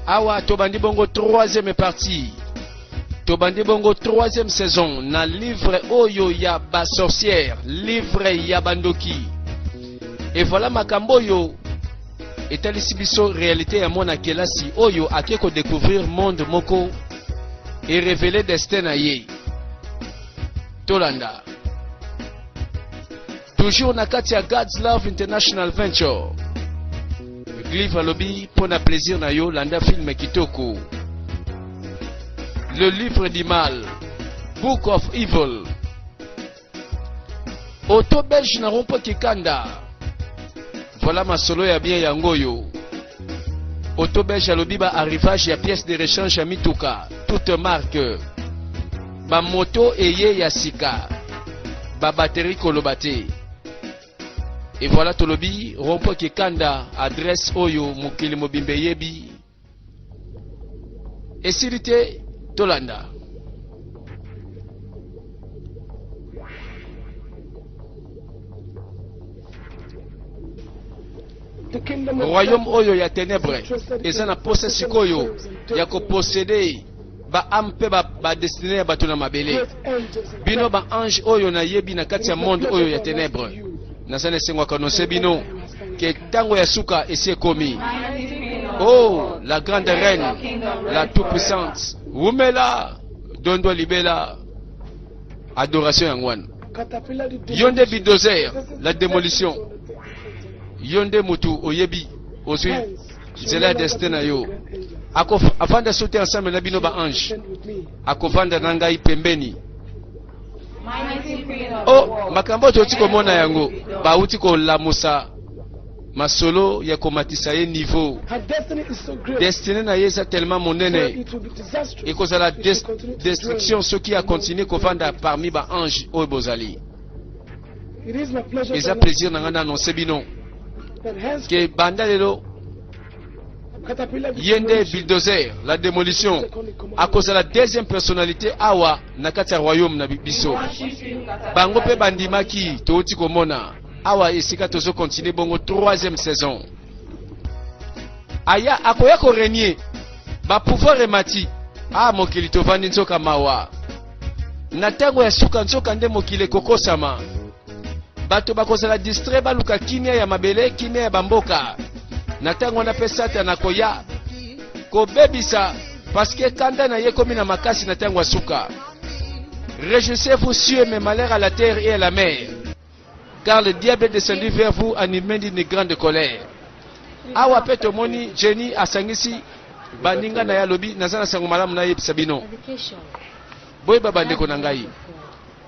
Awa tobandi bongo troisième partie, tobandi bongo troisième saison na livre oyo ya ba sorcière, livre ya bandoki. Et voilà makambo oyo etalisi biso réalité ya mwana kelasi oyo ake ko découvrir monde moko et révéler destin na ye. Tolanda toujours na kati ya God's Love International Venture. Clive alobi mpo na plaisir na yo, landa film kitoko Le Livre du Mal, Book of Evil. Auto belge na rompo kikanda. Voilà masolo ya bien yango oyo. Auto belge alobi ba arrivage ya pièce de rechange ya mituka toute marque. Ba moto eye ya sika. Ba batterie koloba te. Et voilà tolobi rompo kikanda adresse oyo mokili mobimba eyebi. Esili te tolanda. Royaume oyo ya ténèbres eza na posa sikoyo ya koposede ba ame mpe ba destine ya bato na mabele. Bino ba ange oyo nayebi na kati ya monde oyo ya ténèbres, naza na esengo ya koannonce bino ke ntango ya suka esi ekomi. Oh, la grande reine, la tout puissante, wumela dondwa libela. Adoration yango wana. Yo nde bulldozer, la démolition. Yo nde mutu oyebi, ozwi nzela ya destin na yo. Afanda so te ensemble na bino ba ange, akovanda na ngai pembeni. Oh, makambo oyo touti komona yango, bauti kolamusa masolo ya komatisa ye niveau. Destine na ye eza tellement monene, ekozala destruction soki akontinue kovanda parmi ba ange oyo bozali. Eza plaisir na ngai na annonce bino ke banda lelo ye nde bulldozer la démolition, akozala deuxième personnalité awa na kati ya royaume na biso. Bango mpe bandimaki, touti komona awa esika tozo continuer bongo troisième saison. Aya akoya ko régner, ba pouvoir emati. Ah, mokili tovandi nzoka mawa. Na ntango ya suka nzoka nde mokili ekokosama. Bato bakozala distrait, baluka kimia ya mabele, kimia ya bamboka. Na ntango wana mpe Satana akoya kobebisa, parce que kanda na ye ekomi na makasi na ntango ya suka. Réjouissez-vous cieux, mais malheur à la terre et à la mer, car le diable est descendu vers vous animé d'une grande colère. Awa pe tomoni Jenny asangisi baninga na ye, alobi naza na sango malamu nayebisa bino. Boyeba bandeko na ngai,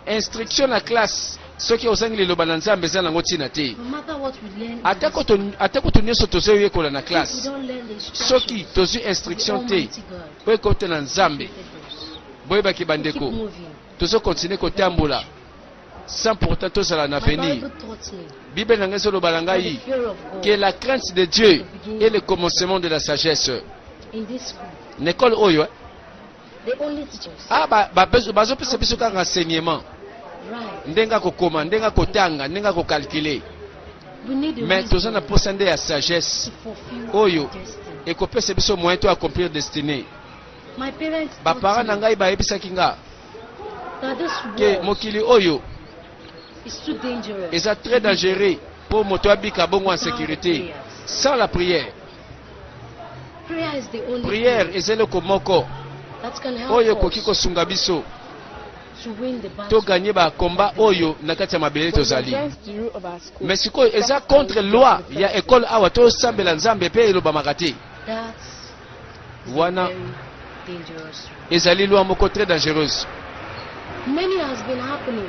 instruction na classe soki ozangi liloba na Nzambe eza nango ntina te. Ata kutu nyonso tozoyekola na classe, soki tozwi instruction te oyo ekota na Nzambe, boyebaki bandeko, tozokontinue kotambola sans pourtant tozala na avenir. Bible na ngai ezoloba na ngai que la crainte de Dieu est le commencement de la sagesse. Na école oyo, ah, bazopesa biso kaka enseignement, ndenge akokoma, ndenge akotanga, ndenge akokalkule, mais toza na posa nde ya sagesse oyo ekopesa biso moyen to accomplir destinée. Baparent na ngai bayebisaki nga ke mokili oyo eza très dangereux mpo moto abika bongo en sécurité sans la prière. Prière eza eloko moko oyo ekoki kosunga biso toganye bakomba oyo na kati ya mabele tozali. Mais sikoyo eza contre loi ya ekole awa tosambela Nzambe mpe elobamaka te. Wana ezali loi moko très dangereuse.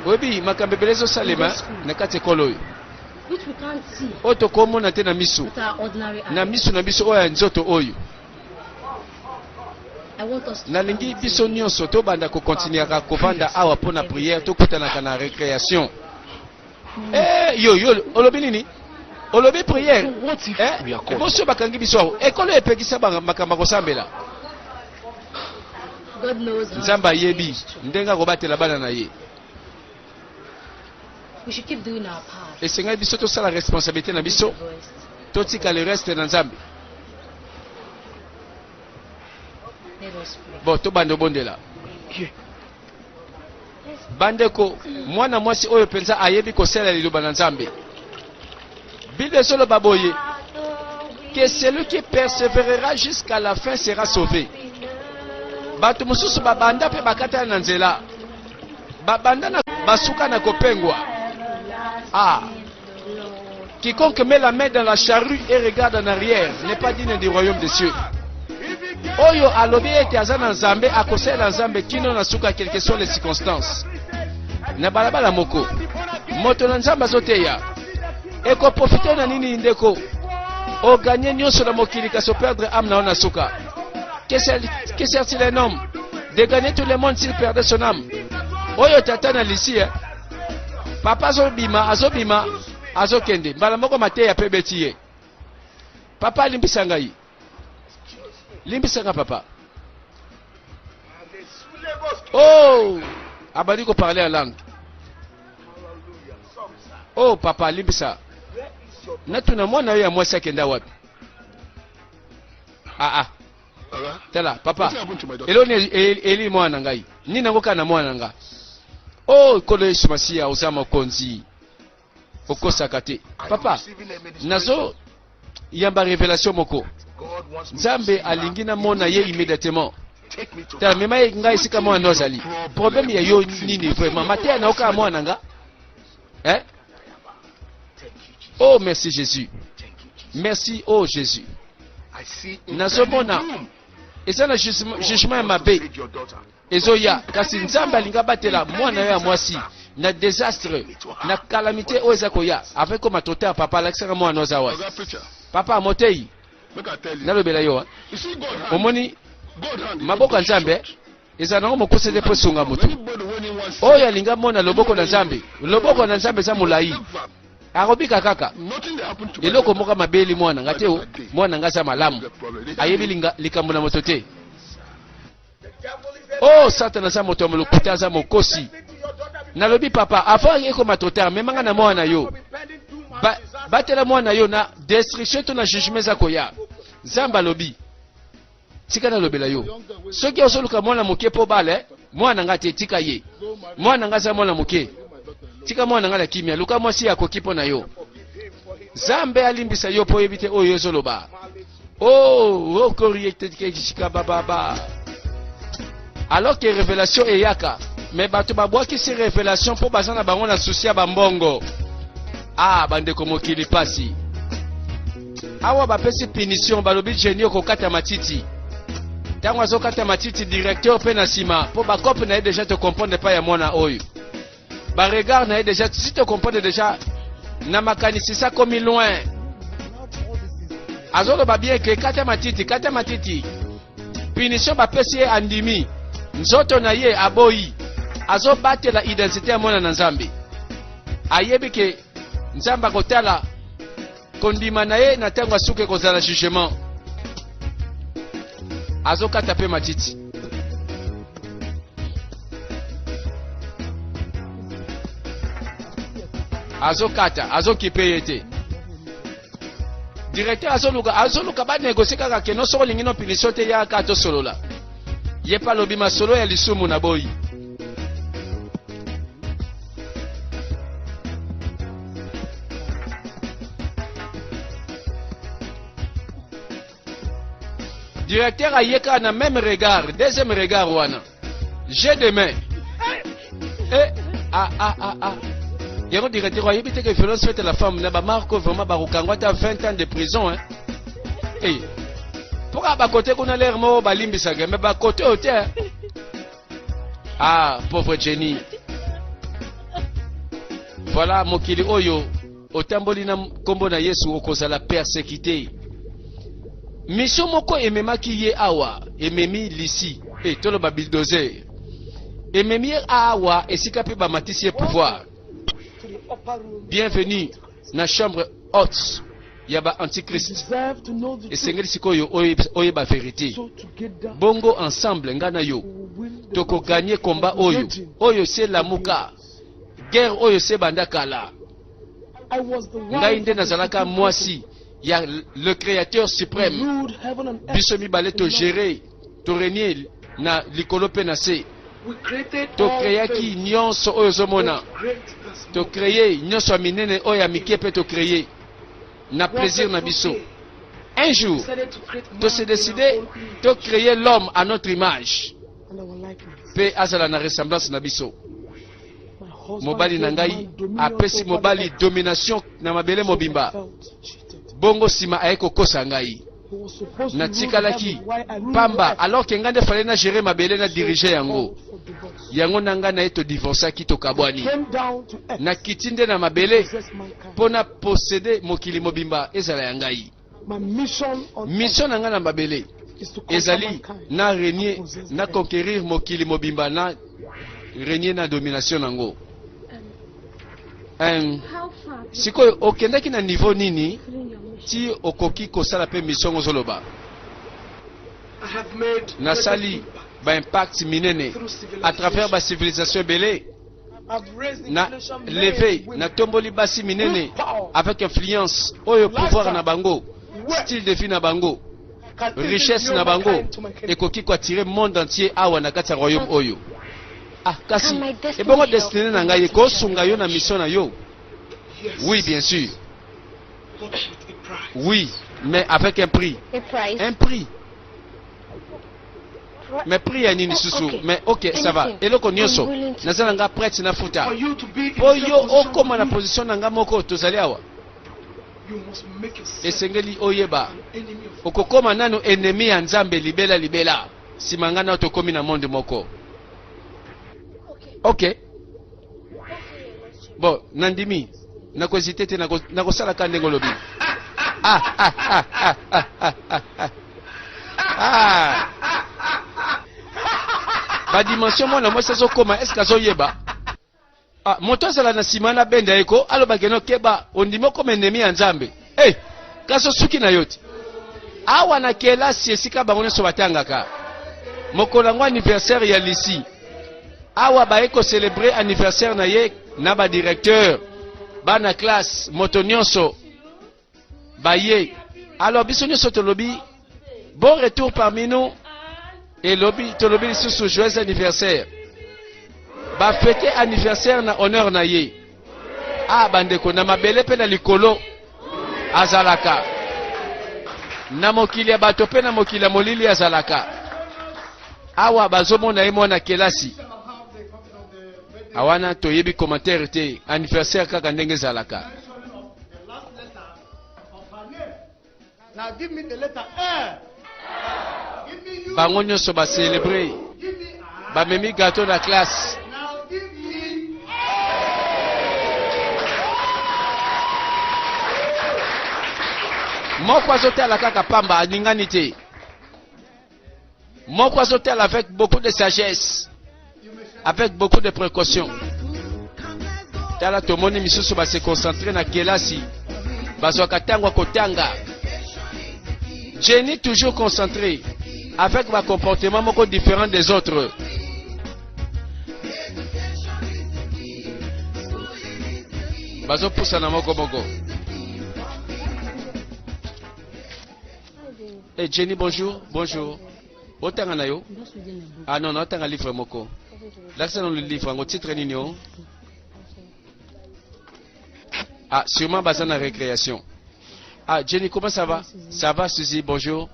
Oyebi makambo ebele ezosalema na kati ekole oyo oyo tokomona te na miso na miso na biso oyo ya nzoto oyo. Nalingi biso nyonso tobanda kokontinuaka kovanda awa mpo na prière, tokutanaka na récréation. Eh, yo yo olobi nini? Olobi prière? Eh, boso bakangi biso awa, ekolo epekisa makambo ya kosambela. Nzambe ayebi ndenge akobatela bana na ye. We should keep doing our part. Esengeli biso tosala responsabilité na biso, The rest. totika le reste na Nzambe. Let us pray. Bon, tobanda obondela. Bandeko, mwana mwasi oyo mpenza ayebi kosalela liloba na Nzambe. Bible ezoloba boye que celui qui persévérera jusqu'à la fin sera sauvé. Bato mosusu babanda mpe bakatana na nzela, babanda na basuka na kopengwa. Ah, quiconque met la main dans la charrue et regarde en arrière n'est pas digne du royaume des cieux. Oyo alobi ete aza na Nzambe akosalela Nzambe kino na suka, quelles que soient les circonstances. Na balabala moko, moto na Nzambe azoteya. Ekoprofite na nini ndeko? Oganye nyonso na mokili kasi operdre âme na yo na suka. Que sert-il un homme de gagner tout le monde s'il perdait son âme? Oyo tata na lisi, eh? Papa azobima, azobima, azokende mbala moko mateya mpe ebeti ye. Papa alimbisa ngai, limbisa nga papa. Oh, abandi koparle ya langue. Oh papa, limbisa, natuna mwana oyo ya mwasi akenda wapi? Ah ah, tala papa, eloni eli mwana na ngai nini yango kaka na mwana na nga. Oh Nkolo Yesu Masiya, oza mokonzi, okosaka te. Papa, nazo yamba révélation moko. Nzambe alingi namona ye immédiatement. Tala, mema ye ngai esika mwana no azali. Problème ya yo nini vraiment? Mateya na yo kaka mwana nga, eh? Oh merci Jésus, merci oh Jésus. Nazomona eza na jugement ya mabe ezoya, kasi Nzambe alingi abatela mwana yo ya mwasi na désastre, na calamité oyo eza koya. Avec koma trop tard. Papa, alakisaka mwana oza wapi? Papa motei, nalobela yo, omoni maboko ya Nzambe eza nango mokuse te mpo esunga motu oyo alingi amona loboko na Nzambe. Loboko na Nzambe eza molai, akobika kaka. Eloko moko mabeli mwana nga te. O mwana nga aza malamu, ayebi likambo na moto te. Oh, Satana aza moto ya molokuta, aza mokosi. Nalobi papa, avant ekoma trop tard, memanga na mwana yo. Batela mwana yo na destruction to na jugement eza koya. Nzambe alobi, tika nalobela yo, soki ozoluka mwana moke mpo bale mwana nga te, tika ye. Mwana nga aza mwana moke, tika mwana nga na kimia, luka mwasi akoki mpo na yo. Nzambe alimbisa yo mpo oyebi te oyo ezoloba. Oh, okoriektekekishikabababa, alors que révélation eyaka, mais bato babwakisi révélation mpo baza na bango na susi ya bambongo. Ah bandeko, mokili pasi. Awa bapesi punition, balobi Jenny okokata matiti. Ntango azokata matiti, directeur mpe na nsima, mpo bakope na ye déjà tocomprendre epai ya mwana oyo, baregard na ye déjà si tocomprendre déjà na makanisi sa komi loin. Azoloba bien ke kata matiti, kata matiti. Punition bapesi ye, andimi. Nzoto na ye aboyi, azobatela identité ya mwana na Nzambe. Ayebi ke Nzambe akotala kondima na ye na ntango asuki ekozala jugement. Azokata mpe matiti. Azokata, azokipe ye te. Directeur azoluka, azoluka banegosie kaka keno soki olingi no punition te, yaka tosolola. Ye mpe alobi masolo ya lisumu na boyi. Directeur aye kaka na même regard, deuxième regard wana, jet de main. Eh, ah ah ah ah, yango directeur ayebi te ke violence faite à la femme na bamarque vraiment bakokangwa ata 20 ans de prison, hein? Eh, mpoka bakote kuna lere moko balimbisaka, me bakote oyo te. Ah, pauvre Jenny. Voilà mokili oyo otamboli na nkombo na Yesu, okozala persécuté. Mission moko ememaki ye awa, ememi lisi e toloba bulldozer ememi ye awa esika mpe bamatisi ye pouvoir. Bienvenue na chambre haute ya ba antichrist. Esengeli sikoyo oyeba vérité. Bongo ensemble nga na yo tokoganye komba oyo. Oyo se lamuka. Guerre oyo esi ebanda kala. I was the Ngai wife nde of the nazalaka supreme mwasi ya le créateur We suprême. ruled heaven and earth Biso mibale in to love. gérer, to régner na likolo mpe na se. We created To all créaki things, nyonso oyo ozomona. both great and small. To créer nyonso ya minene oyo ya mike mpe to créer na One plaisir na fateful biso. day, Un jour, decided to create to se man in décider our own image to créer l'homme à notre image and our likeness. mpe azala na ressemblance na biso. My husband Mobali na gave ngai man dominion apesi over the mobali earth. domination na mabele So I mobimba. felt cheated. Bongo nsima aye kokosa ngai. He was supposed to rule the Natikalaki heaven while I ruled the pamba earth. alors ke ngai nde fallait na gérer mabele na So dirige I yango. called for divorce. Yango na ngai na ye todivorsaki tokabwani. Came down to earth Nakiti nde na mabele possess mankind. mpo na posséder mokili mobimba ezala ya ngai. My mission on earth Mission na ngai na mabele is to conquer ezali mankind na and régner possess the na earth. conquérir mokili mobimba na régner na domination nango. How far do you Sikoyo okendaki na niveau nini fulfilling your mission? ti okoki kosala mpe mission ozoloba? I have made great Nasali impact ba impact minene through à travers civilization. ba civilisation ebele I've raised na influential men leve and women natomboli basi minene with power, avec influence oyo pouvoir na bango, wealth, style de vie na bango, can even richesse lure na bango mankind to my kingdom. ekoki koattire monde entier awa na kati ya royaume oyo. Ah, kasi Can my destiny ebongo help destine na me ngai to ekosunga yo na share mission na yo? Yes, Oui, bien sûr. but with a price. Oui, mais avec un prix. A price. Un prix. Pri- Mais prix ya nini Oh, susu? okay. Mais ok, ça va. Anything. Eloko nyonso I'm willing to naza na nga prête na futa. For you to be in Mpo the same yo position okóma na with me, position na nga moko tozali awa, you must make yourself esengeli oyeba an enemy of okokóma nanu ennemi ya Nzambe libela libela. Nsima nga na tokómi na monde moko. Okay. Ok, Okay, your lordship. bon, nandimi nakohésite te, nakosalaka ndenge olobi. Ah, ah, ah, ah, ah, ah, ah, ah. Ah. Badimension mwana mwasi azokóma, eske azoyeba? Ah, moto azala na nsima na benda ye ko alobaki no keba ondimi okóma ennemi ya Nzambe. Hey, kasi osuki na yo te. Awa na kelasi esika bango nyonso batangaka, mokolo yango anniversaire ya Lisi, awa baye kocélébrer anniversaire na ye na badirecteur, bana classe, moto nyonso baye. Alors biso nyonso tolobi bon retour parmi nous, elobi tolobi lisusu joyeux anniversaire. Bafete anniversaire na honneur na ye. Ah, bandeko, na mabele mpe na likolo azalaka, na mokili ya bato mpe na mokili ya molili azalaka. Awa bazomona ye mwana kelasi awana, toyebi commentaire te, anniversaire kaka ndenge ezalaka. Now give me the letter A. Give me U. Bango nyonso bacélébre, Give me I. bamemi gâteau na classe. Now give me Moko azotala kaka pamba, aningani te. Moko azotala avec beaucoup de sagesse, avec beaucoup de précaution. Tala, tomoni misusu base concentre na kelasi, bazwaka ntango ya kotanga. Jenny toujours concentré, avec bacomportement moko différent des autres. Bazopusana moko moko. Hey, Jenny, bonjour. Bonjour. Otanga na yo? I'm just reading a book. Ah non, otanga livre moko. Lakisa nano livre yango, titre nini o? Ah, sûrement baza na récréation. Ah, Jenny, comment ça va? Ça va, Suzy, bonjour.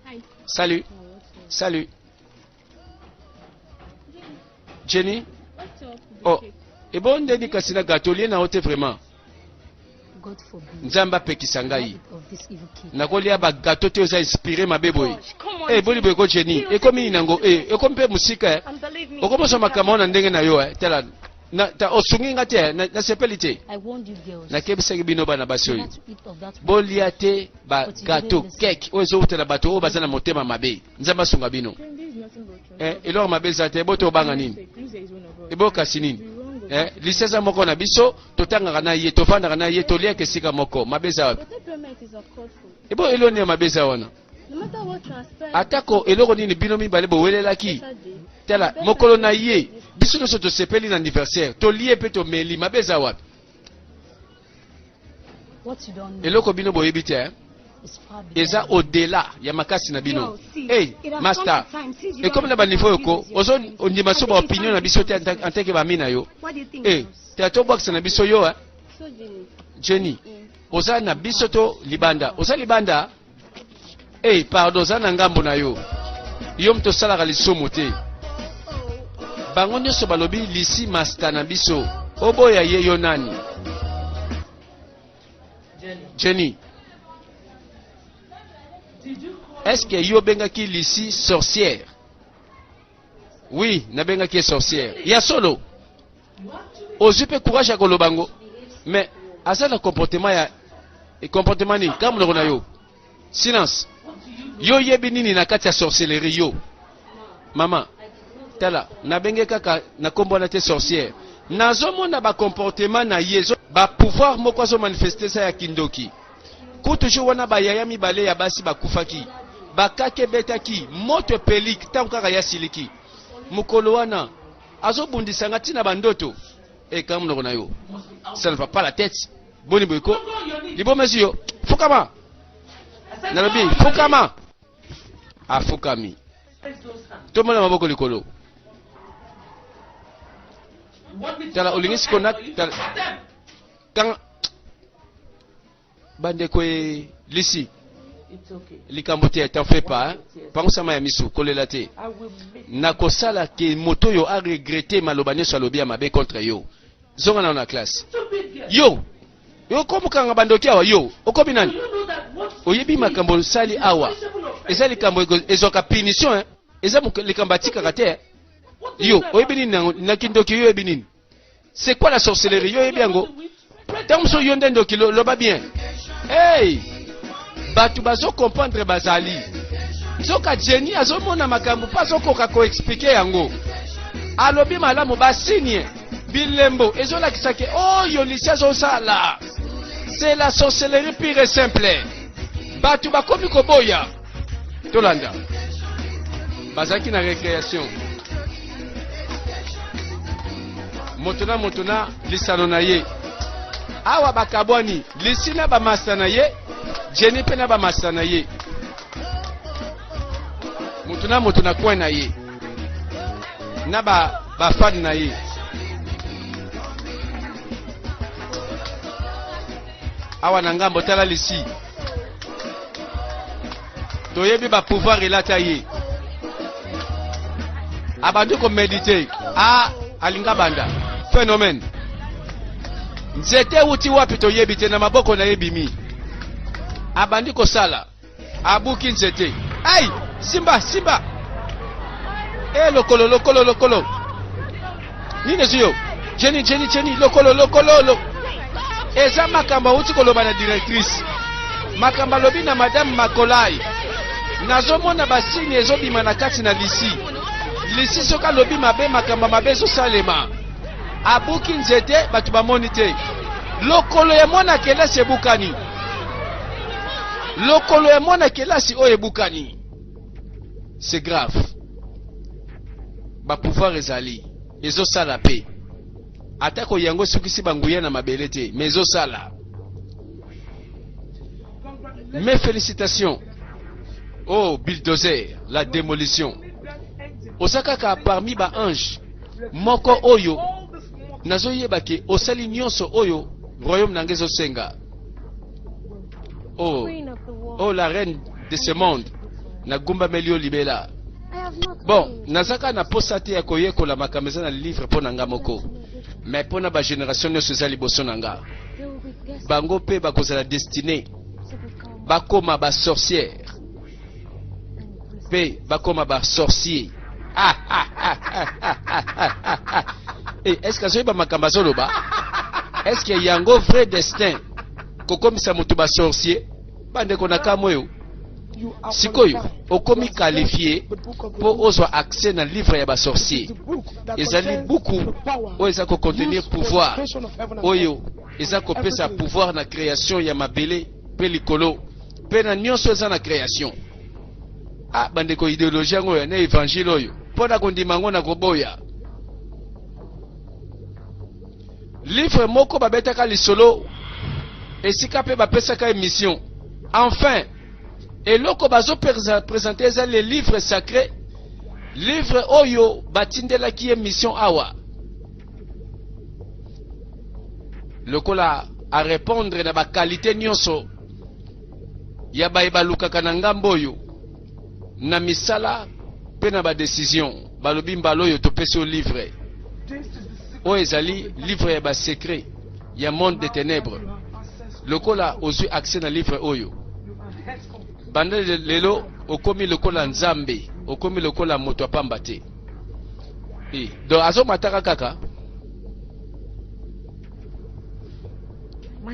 Hi. Salut. Salut. Jenny? What's up with the Oh, cake? ebongo ndeni kasi na gâteau olie na yo te vraiment? God forbid. Nzambe apekisa ngai. Of this evil cake. Nakolia bagâteau te oza inspiré mabe boye. Gosh, come on. Eh, boni boye ko Jenny, ekomi nini nango? Eh, ekomi mpe mosika eh. And believe me. Okomoswa makambo wana ndenge na yo eh. Tala, na, ta, osungi nga te eh. Nasepeli te. I warned you girls. Nakebisaki bino bana basi oyo. Not to eat of that. Bolia te bagâteau cake oyo ezowutela bato oyo baza na motema mabe. Nzambe asunga bino. Eh, eloko mabe eza te, boto obanga nini? Ebokasi nini? Eh, lisi eza moko na biso, totangaka na ye, tovandaka na ye, toliaka esika moko. Mabe eza wapi? Ebo eloko nini ya mabe eza wana? Atako eloko nini bino mibale bowelelaki, tala mokolo na ye. Biso nyonso tosepeli na anniversaire, tolie mpe tomeli, mabe eza wapi? What you don't know Eloko bino boyebi te, eh? is far beyond. Eza au-delà ya makasi na bino. Yo, see, Hey, it has master, come to time since you ekomi don't na baniveau refuse yoko your ozo friends. ondima I so think ba it's opinion time na to biso te stop en tant que bami na yo. What do you think, Eh, girls? te tobwakisa na biso yo, eh? So, Jenny. Jenny, oza na biso to libanda? Oza libanda? Hey, pardon, oza na ngambo na yo. Yo moto osalaka lisumu te. Bango nyonso balobi lisi master na biso. Oboya ye yo nani? Jenny, est-ce que yo obengaki Lisi sorcière? Oui, nabengaki ye sorcière. Ya solo. Ozwi mpe courage ya koloba ngo. Mais aza na comportement ya e comportement nini? Kaka monoko na yo. Silence. Yo yebi nini na kati ya sorcellerie yo? Mama, tala, nabenge kaka na kombo wana te sorcière. Nazomona ba comportement na ye, ba pouvoir moko azo manifester sa ya kindoki. Kutu jour wana ba yaya mibale ya basi bakufaki. Bakake ebetaki, moto epeli ntango kaka ya siliki. Mokolo wana azobundisa nga ntina bandoto. Eh, kanga monoko na yo. Ça ne va pas la tête. Boni boye ko. Liboma ezi yo. Fukama. Nalobi, fukama. Afukami. Tomona maboko likolo. Tala olingi siko na tala. Kanga bandeko e lisi likambo te, t'en fais pas, hein? Pangusama ya misu, kolela te. Nakosala ke moto oyo aregrete maloba nyonso alobi ya mabe contre yo. Zonga nano na classe. Yo okomokanga bandoki awa, yo okomi nani? Oyebi makambo osali awa eza likambo ezwaka punition, hein? Eza likambo atikaka te, hein? Yo oyebi nini na kindoki? Yo oyebi nini? C'est quoi la sorcellerie? Yo oyebi yango? Ntango mosusu yo nde ndoki. Loba bien. Hey, bato bazokomprendre bazali nzoka Jenny azomona makambo mpo azokoka koexpliquer yango. Alobi malamu, basigne bilembo ezolakisa ke oyo Lisi azosala, c'est la sorcellerie pure et simple. Bato bakomi koboya. Tolanda, bazalaki na récréation, moto na moto na lisano na ye. Awa bakabwani, Lisi na bamasta na ye, Jenny mpe na bamasta na ye, moto na moto na coin na ye na bafane na ye. Awa na ngambo, tala Lisi, toyebi bapouvoir elata ye. Abandi koméditer, a alinga banda phénomène. Nzete euti wapi toyebi te, na maboko na ye bimi. Abandi kosala, abuki nzete. Ai, simba simba e lokolo lokolo lokolo nini ezwi yo? Jenny, Jenny, Jenny, lokolo lokolo lo. Eza makambo awuti koloba na directrice, makambo alobi na madame Makolai. Nazomona basigne ezobima na kati na Lisi. Lisi soki alobi mabe, makambo mabe ezosalema. Abuki nzete, bato bamoni te. Lokolo ya mwana kelasi ebukani, lokolo ya mwana kelasi oyo ebukani, c'est grave. Bapouvoir ezali, ezosala mpe atako yango esukisi banguya na mabele te, mais ezosala. Mes félicitations. Oh, bulldozer, la démolition. Oza kaka parmi baange moko oyo nazoyeba ke osali nyonso oyo royaume na ngai ezosenga. Oh, Queen of the world. oh, la reine de ce monde, nagumbameli yo libela. I have not Bon, changed. naza kaka na posa te ya koyekola makambo eza na livre mpo na nga moko, mais mpo na bagénération nyonso eza liboso na nga. They will be destined Bango mpe bakozala destiné to become bakóma basorcière and mpe bakóma basorcier. Ah, ah, ah, ah, ah, ah, ah, ah. Eh, est ce que azoyeba makambo azoloba? Est ce que yango vrai destin kokomisa moto basorcier? Bandeko, na kamwe oyo. Sikoyo okomi qualifié mpo ozwa accès na livre ya basorcier. Ezali buku oyo eza kocontenir pouvoir oyo eza kopesa pouvoir na création ya mabele mpe likolo mpe na nyonso eza na création. Ah, bandeko, idéologie yango oyo na évangile oyo mpo na kondima yango na koboya. Livre moko babetaka lisolo esika mpe bapesaka ye mission. Enfin, eloko bazo presenter eza le livre sacré, livre oyo batindelaki ye mission awa. Lokola a répondre na ba qualité nyonso ya baye balukaka na ngambo oyo na misala mpe na ba decision, balobi mbala oyo topesi yo livre oyo ezali livre ya ba secret ya monde des ténèbres. Lokola ozwi accès na livre oyo, banda lelo okomi lokola Nzambe, okomi lokola moto ya pamba te. E, donc azomataka kaka.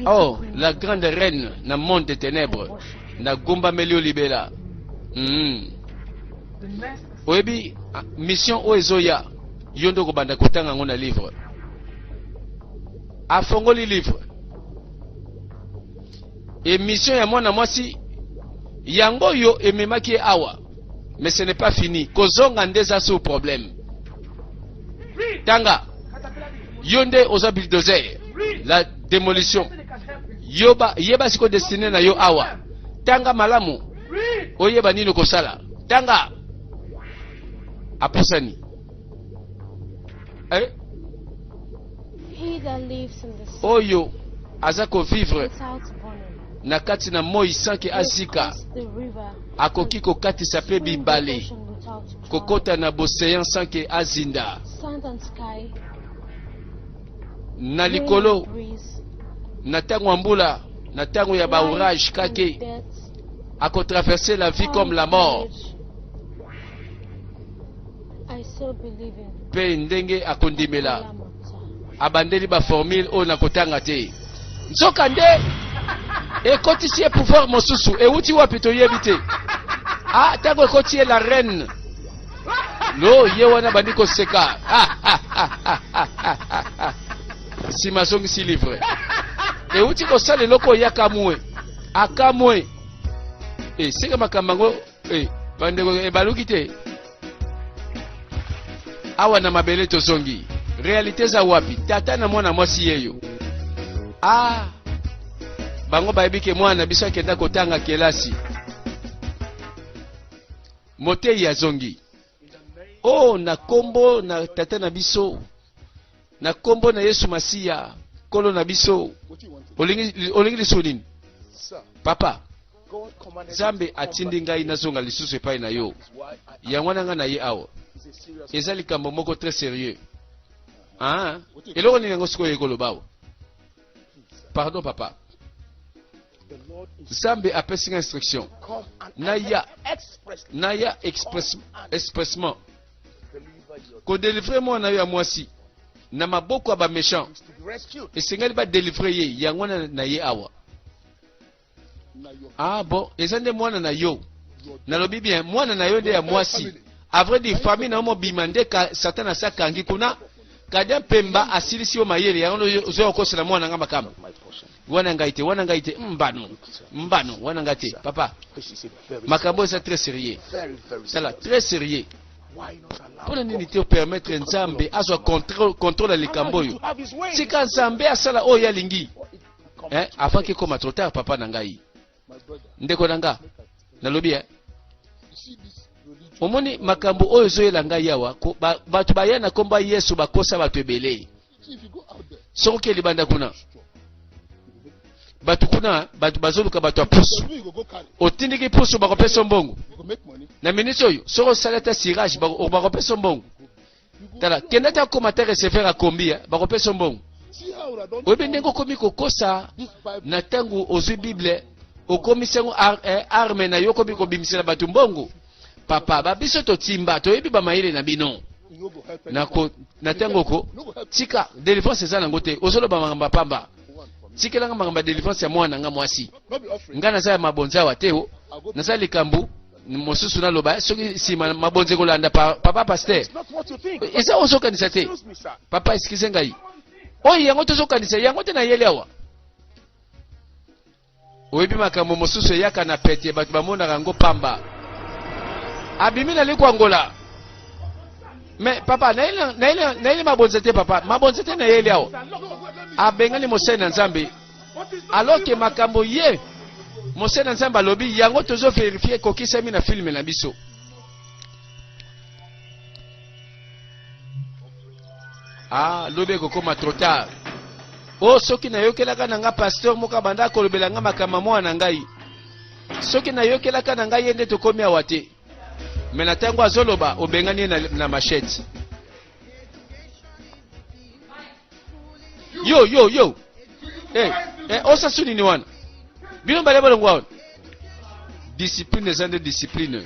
Oh, la grande reine na monde des ténèbres, na gumbameli yo libela. Oyebi mission oyo ezoya, yo nde okobanda kotanga yango na livre. Afongoli livre. Émission ya mwana mwasi yango oyo ememaki ye awa. Mais ce n'est pas fini. Kozonga nde eza sous problème. Tanga, yo nde oza bulldozer, la démolition. Yoba, yeba siko destiné na yo awa. Tanga malamu, oyeba nini kosala. Tanga. Apusani. Eh? He that lives in the sun Oyo aza ko vivre without burning, na kati na moi sans ke will azika, cross the river akoki kokatisa pe swim the bibale, ocean without drowning. kokota na boseyan sans ke azinda. Sand and sky, Na rain likolo, and breeze, na tango ya mbula, na tango ya ba life orage and kake, death, akotraverser la vie comme power la and mort. knowledge. I still believe in Pe ndenge akondimela, Alamata. abandeli ba formule oyo nakotanga te. Nzoka nde ekotisi ye pouvoir mosusu, ewuti wapi toyebi te. Ah, tango ekoti ye la reine, lo ye wana bandi koseka. Ah, ah, ah, ah, ah, ah, ah, ah. Nsima azongisi livre, ewuti kosala eloko oyo akamwe, akamwe. E, seka makambo yango, e, bandeko ebaluki te. Awa na mabele tozongi. Réalité eza wapi? Tata na mwana mwasi yeyo. Ah, bango bayebi ke mwana na biso akenda kotanga kelasi. Moteyi azongi. Oh, na kombo na tata na biso, na kombo na Yesu Masiya, nkolo na biso. What you want? Olingi, olingi lisusu nini? Sir, Papa, God commanded Nzambe me to come atindi back. ngai nazonga lisusu epai na yo. That's why I Yango wana ngai na ye awa. It's a serious Eza likambo moko très sérieux. Ah, eloko nini yango sikoyo ekoloba awa? Pardon papa. The Lord is Nzambe apesi nga instruction. come and Naya. expressly Naya express, expressement deliver your kodelivre mwana yo ya mwasi na maboko ya ba méchant. is to be rescued. Esengeli ba delivre ye, yango wana na ye awa. Now your, Ah bon, eza nde mwana na yo. your Nalobi bien, mwana na yo nde ya mwasi. À vrai dire, famille na yo mobima nde ka, Satan asakangi kuna. Kadia Mpemba asilisi yo mayele, yango nde ozoya kokosela mwana nga makambo. my portion. Wana ngai te, wana ngai te, mbano, mbano, wana ngai te. Papa, This is a very makambo eza très sérieux. very, very Tala, serious. très sérieux. Why not allow Mpona nini God te opermettre Nzambe azwa contrôle, contrôle ya likambo Allow him oyo? to have his way? Tika Nzambe asala oyo alingi. Before it becomes Eh, too avant late. kekoma trop tard, papa na ngai. My brother, Ndeko na nga, nalobi eh. you see this religion. Omoni makambo oyo ezoyela ngai awa, ko- ba- bato baya na komba Yesu bakosa bato ebele. See, if you go out there, Soki okei libanda kuna, bato kuna, bato bazoluka bato ya pusu. you go go carry, Otindiki pusu bakopesa mbongo. you go make money. Na minute oyo, soki osali ata cirage, bakopesa mbongo. You go Tala, kenda ata koma ata receveur ya kombi, eh, bakopesa mbongo. see how I don't Oyebi ndenge okomi kokosa this Bible. na ntango ozwi Bible, okomisi yango arme na yo, okomi kobimisela bato mbongo. Papa, ba biso totimba, toyebi ba mayele na bino. You no go help Na anyone. ko, na ntango ko, You no go help tika délivrance eza nango te, ozoloba makambo ya pamba. one for me. Tikelanga makambo ya délivrance ya mwana nga mwasi. Not be offering. Nga naza ya mabonza awa te o. I go. Naza likambo mosusu naloba soki nsima mabonza ekolanda pa, papa pasteur. It's not what you think. Eza ozokanisa te. Excuse me, sir. Papa, excuse ngai. Oyo yango tozokanisa yango te na yeli awa. Oyebi makambo mosusu eyaka na pete, bato bamonaka yango pamba. Abimi na likwangola. Mais papa, nayeli mabonza te, papa, mabonza te nayeli awa. Abengani mosali na Nzambe, alors que makambo ye mosali na Nzambe alobi yango tozo vérifier ekokisami na film na biso. Ah, lobi ekokoma trop tard. O soki nayokelaka na nga pasteur moko abanda kolobela nga makambo mwana na ngai, soki nayokelaka na ngai ye nde tokomi awa te. Me na ntango azoloba, obengani ye na machette. Yo yo yo, eh, eh, osasu nini wana? Bino bale bolongwa wana. Discipline eza nde discipline.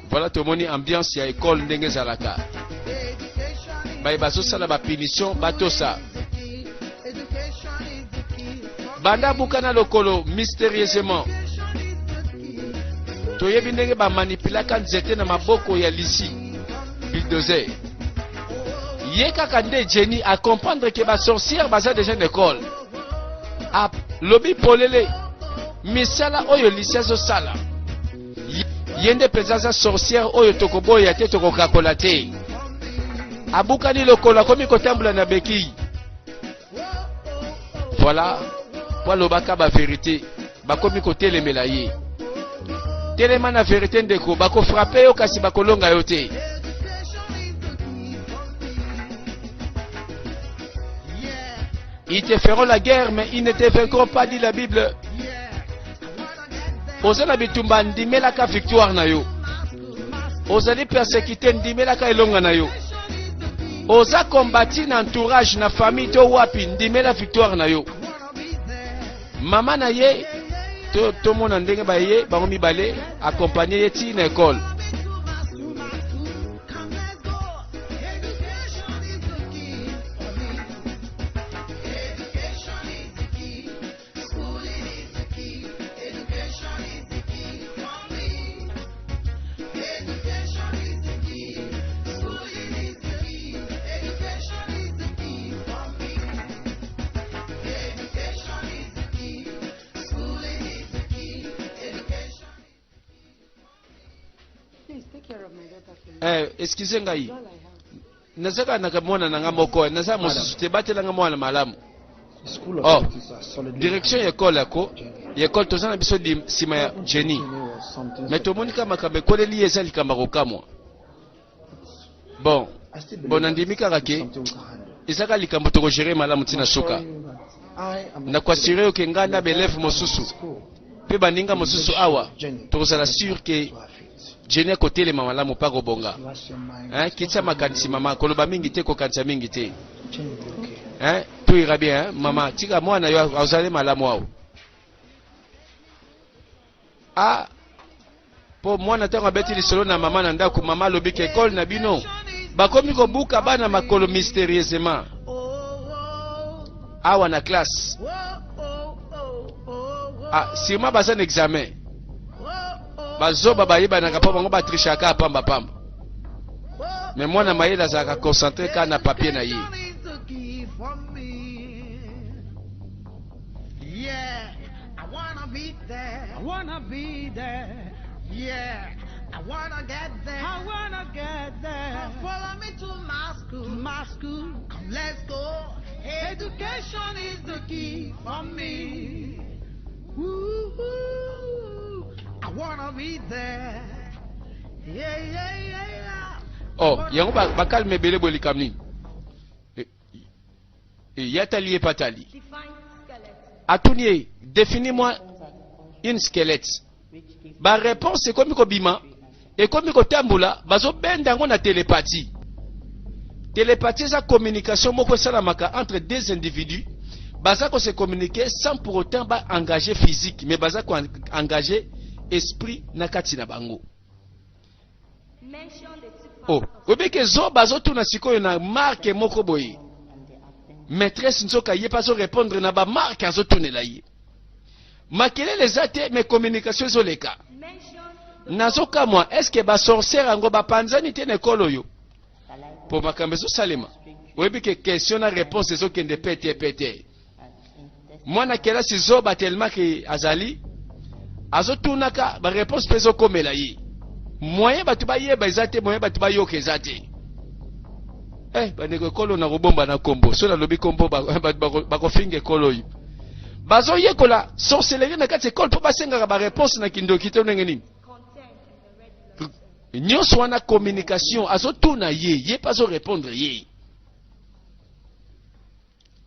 Voilà, tomoni ambiance ya école ndenge ezalaka. Baye bazosala bapunition batosa. Banda bukana lokolo mystérieusement. Toyebi ndenge bamanipulaka nzete na maboko ya Lisi bulldozer. Ye kaka nde Jenny a comprendre que ba sorcière baza déjà na école. A lobi polele misala oyo Lisi azosala, ye nde mpenza aza sorcière oyo tokoboya te, tokokakola te. Abukani lokolo, akomi kotambola na béquille. Voilà, po alobaka ba vérité, bakomi kotelemela ye. Telema na vérité ndeko, bakofrape yo kasi bakolonga yo te. Ils te feront la guerre, mais ils ne te vaincront pas, dit la Bible. Oza na bitumba, ndimelaka victoire na yo. Ozali persécuté, ndimelaka elonga na yo. Oza kombati na entourage, na famille to wapi, ndimela victoire na yo. Mama na ye tomona ndenge baye bango mibale accompagner ye ti na école. Please take care of my daughter for me. Eh, excuse ngai, It's all I have. nazaka na mwana na nga moko, naza mosusu te, batelanga mwana malamu. The school Oh, authorities are solidly direction ya behind ekole yako Jenny. ya ekole, toza na biso nsima ya What Jenny. happened to Jenny was something Me tomoni kaka makambo ekoleli ye, eza likambo ya kokamwa. Bon, I still bon, believe nandimi that kaka it's ke something we can handle. eza kaka likambo tokogere malamu I'm ntina suka. assuring you that I am Na koasure yo ke ngai na baeleve mosusu school. mpe baninga mosusu awa Jenny tokozala gets sur back ke to her feet. Jenny akotelema malamu mpa kobonga. Relax your mind. Hein, kitisa makanisi mama, koloba mingi te, kokanisa mingi te. Jenny will be okay. Hein, tout ira bien, hein, mama, tika mwana yo azali malamu awa. Ah, po mwana ntango abeti lisolo na mama na ndako, mama alobi ke ekole na bino bakomi kobuka bana makolo mystérieusement awa na classe. Ah, sûrement baza na examen, bazoba bayebanaka mpo bango batrichaka pamba pamba, mais mwana mayele azalaka concentré kaka na papier na ye. Yeah, I wanna be there. I wanna be there. Yeah, I wanna get there. I wanna get there. Come follow me to my school. To my school. Come, let's go. Education is the key for me. Woo-hoo. I wanna be there. Yeah. Oh, yango bakalme ebele boye, likambo nini? Ye atali, ye mpe atali. Define skeleton. Atuni ye: définis moi une squelette. Baréponse ekomi kobima, ekomi kotambola, bazobenda yango na télépathie. Télépathie eza communication moko esalamaka entre deux individus, baza kose communiquer sans pour autant baengage physique, mais baza koengage esprit na kati na bango. Mention the two Oh, parts of oyebi ke zoba azotuna sikoyo na marque moko boye. Maîtresse nzoka ye mpe azorépondre na bamarque azotunela ye. Makelele eza te, mais communication ezoleka. Mention the Nazokamwa, est-ce basorcière yango bapanzani te na ekolo oyo? Mpo makambo ezosalema, oyebi ke question na réponse ezokende pete pete. Mwana kelasi zoba tellement ke azali azotunaka, baréponse mpe ezokomela ye. Moyen bato bayeba eza te, moyen bato bayoka eza te. Eh, bandeko ekolo na kobomba na kombo. So nalobi kombo bato bakofinga ekolo oyo. Bazoyekola sorcellerie na kati ekole mpo basengaka ba réponse na kindoki te ndenge nini? Nyonso wana communication azotuna ye, ye mpe azo répondre ye.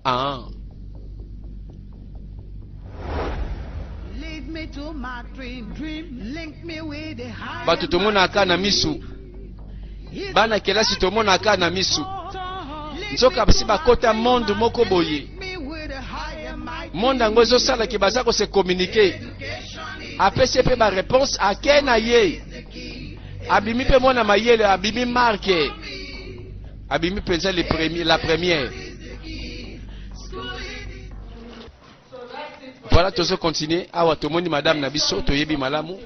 Ah. Bato tomonaka na misu, bana kelasi tomonaka na misu, nzoka basi bakota monde moko boye. Monde yango ezosala ke baza kose communiquer. Apesi ye mpe ba réponse, ake na ye, abimi mpe mwana mayele, abimi marke, abimi mpenza le premier, la première. Voilà, tozo continuer awa. Tomoni madame na biso, toyebi malamu,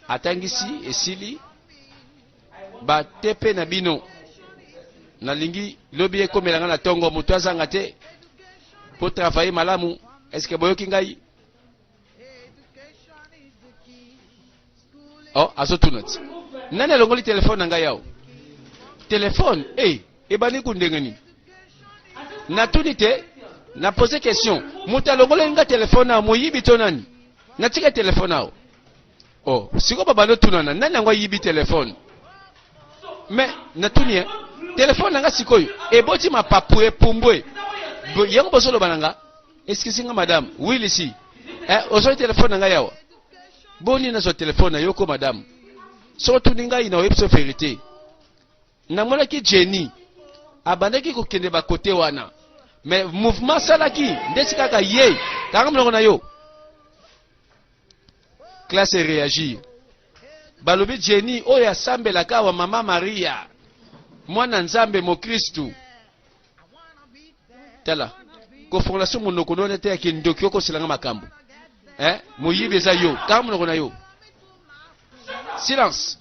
atangisi esili batepe na bino. Nalingi lobi ekomela nga na tongo, moto azanga te po travailler malamu. Est-ce que boyoki ngai? Oh, azotuna ti nani alongoli telefone na ngai awa? Telefone eh, ebandi ku ndenge nini? Natuni te, na pose question, moto alongoleli nga telefone awa moyibi to nani? Natika telefone awa. Oh, sikoyo babandi otunana nani yango ayibi telefone. Mais natuni eh, telefone na nga sikoyo eboti mapapu epumbwe yango bozoloba na nga. Excuse nga madame, oui lisi. Eh, ozoi telefone na ngai awa. Boni nazwa telefone na yo ko madame? Soki otuni ngai na oyebi so verite. Namonaki Jenny abandaki kokende bakote wana. Mais mouvement asalaki ndeti kaka ye. Kanga monoko na yo. Classe réagir. Balobi Jenny oyo asambelaka awa mama Maria mwana Nzambe mokristu. Tala kofongola so monoko no te ya kindoki, okosela nga makambo eh? Moyibi eza yo, kanga monoko na yo. Silence.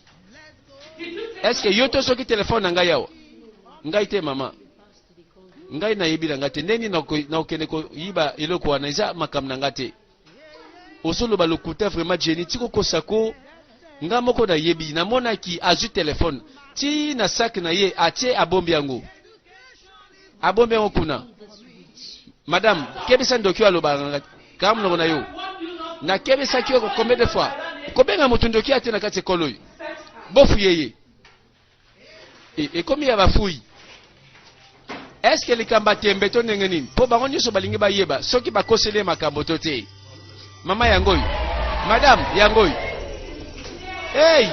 Est-ce que yo to soki telefone na ngai awa? Ngai te mama, ngai nayebi na ngai te ndenge nini nakokende koyiba eloko wana, eza makambo na ngai te. Ozoloba lokuta vraiment Jenny, tiko kosa ko. Nga moko nayebi, namonaki azwi telefone ti na sac na ye, atie abombi yango, abombi yango kuna. Madame, kebisa ndoki oyo alobaka nga, kanga monoko na yo. Nakebisaki yo combien de fois kobenga moto ndoki ate na kati ekolo oyo? Bofuye ye. E, ekomi ya bafuyi. Eske likambo ya tembe to ndenge nini? Mpo bango nyonso balingi bayeba soki bakoseli ye makambo to te. Mama yango oyo, madame yango oyo, hey!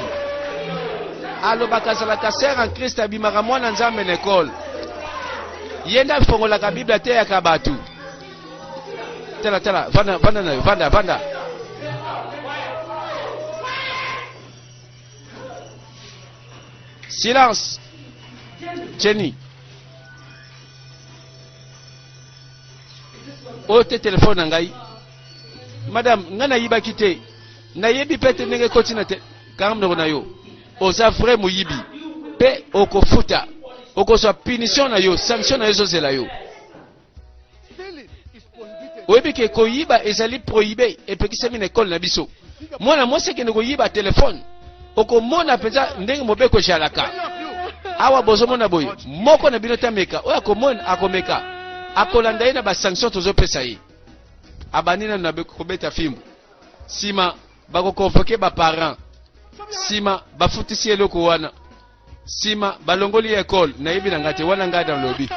Alobaka azalaka sœur en Christ, abimaka mwana Nzambe na ekole, ye nde afongolaka Bible, ateyaka bato. Tala tala, vanda vanda na yo, vanda vanda. Silence. Jenny. Oyo te telefone na ngai. Madame, ngai nayibaki te. Nayebi pe te ndenge ekoti na te. Kanga monoko na yo. Oza vrai moyibi. Pe okofuta. Okozwa punition na yo, sanction na yo ezozela yo. Oyebi ke koyiba ezali prohibe, epekisami na ekole na biso. Mwana mwasi akende koyiba telefone, okomona mpenza ndenge mobeko ejalaka. Awa bozomona boye, moko na bino tameka, oyo akomona akomeka, akolanda ye na basanction tozopesa ye. Abandi nanu na kobeta fimbu, nsima bakokonvoke baparent, nsima bafutisi eloko wana, sima balongoli ye ekole. Nayebi na ngai te wana, ngai nalobi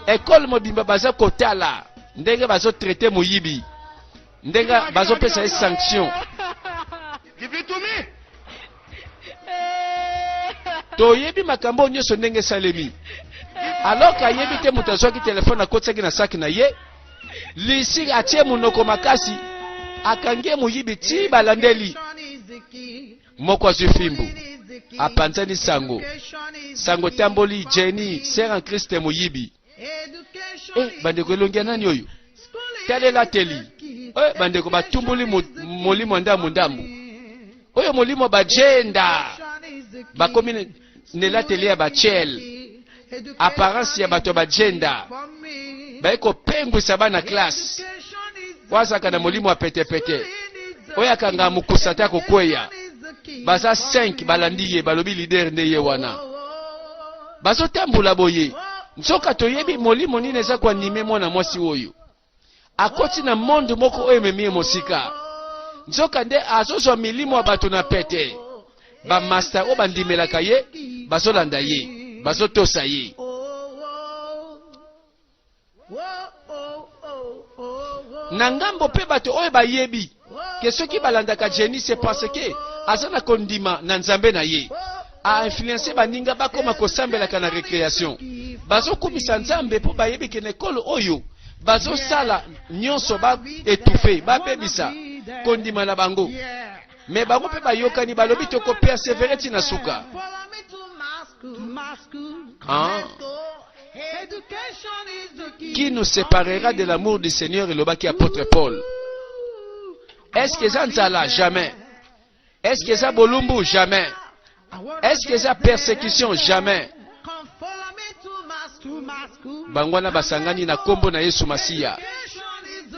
ekole mobimba baza kotala ndenge bazotraite moyibi, ndenge bazopesa ye sanction. Give it to me. Toyebi makambo oyo nyonso ndenge esalemi, alors ke ayebi te moto azwaki telefone akotisaki na saki na ye. Lisi atie monoko makasi, akangi ye moyibi ti balandeli moko azwi fimbu, apanzani sango, sango etamboli Jenny sœur en Christ moyibi. Eh, bandeko, elongi ya nani oyo? Talela teli. Eh, bandeko, batumboli molimo ya ndambu ndambu oyo, molimo bajenda bakomi nelateli ya bachel, apparence ya bato ya bajenda baye kopengwisa bana classe. Wazaka na molimo ya petepete. Oyo akangaka mokusa te akokweya. Baza 5 balandi ye, balobi leader nde ye wana. Bazotambola boye, nzoka toyebi molimo nini eza koanime mwana mwasi oyo. Akoti na monde moko oyo ememi ye mosika. Nzoka nde azozwa milimo ya bato na pete. Ba masta oyo bandimelaka ye bazolanda ye, bazotosa ye. Na ngambo mpe bato oyo bayebi ke soki balandaka Jenny, c'est parce que aza na kondima na Nzambe na ye. A influencer baninga bakoma kosambelaka na recreation. Bazokumisa Nzambe mpo bayebi ke na ekolo oyo bazosala nyonso ba étouffer, babebisa kondima na bango. Mais bango mpe bayokani, balobi toko persévérer ti na suka. Ah. Qui nous séparera de l'amour du Seigneur, elobaki apôtre Paul. Est-ce que eza nzala? Jamais. Est-ce que eza bolumbu? Jamais. Est-ce que eza persécution? Jamais. Bango wana basangani na nkombo na Yesu Masiya.